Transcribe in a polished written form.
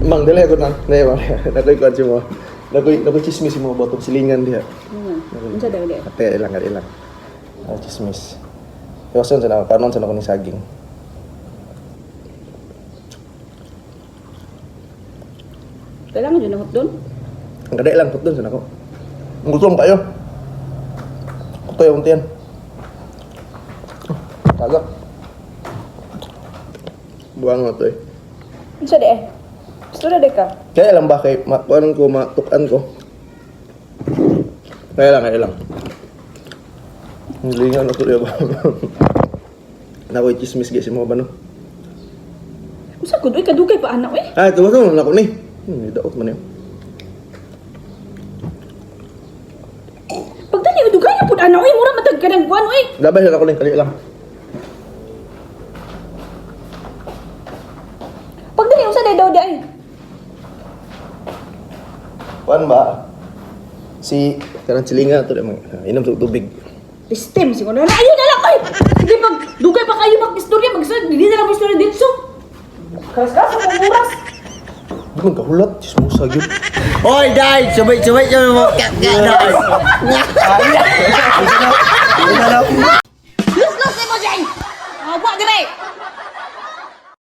Mang, dali ako nang. Dali, mang. Nakoy kuan si mo. Nakoy chismis si mo about tong silingan diha. Unsa daw di? Ate, ilang, ilang. Ah, chismis. Iwasan sa nako, kanon sa nako ni saging. Kailangan jud na hotdog. Ang kadai lang putdon sa nako. Ang gutom kayo. Kutoy akong tiyan. Tagak. Buang na to eh. Unsa di eh? Gusto na di ka? Kaya lang ba kay makuan ko, matukan ko. Kaya lang, kaya lang. Ang lingan ako diba? Nakoy chismis gyud si mo ba no? Unsa gud uy kadugay pa anak uy. Ah, ito to nako ni. Daot man yun. Pagdali uy dugay na pud anak uy, mura matag ka ng kuan uy. Labay na ako ni, kali lang. Pagdali unsa day daw di ay? Kuan ba? Si kanang silinga to di mang inom sa tubig. System siguro na ayun na lang ay. Sige pag dugay pa kayo mag-istorya, mag-istorya, dili na lang mag-istorya dito. Karas-karas ang oras. Di man kahulat, chismosa gyud. Oy, dai, sabay-sabay sa mo. Dai. Lus-lus ni mo, Jay! Awa, dire!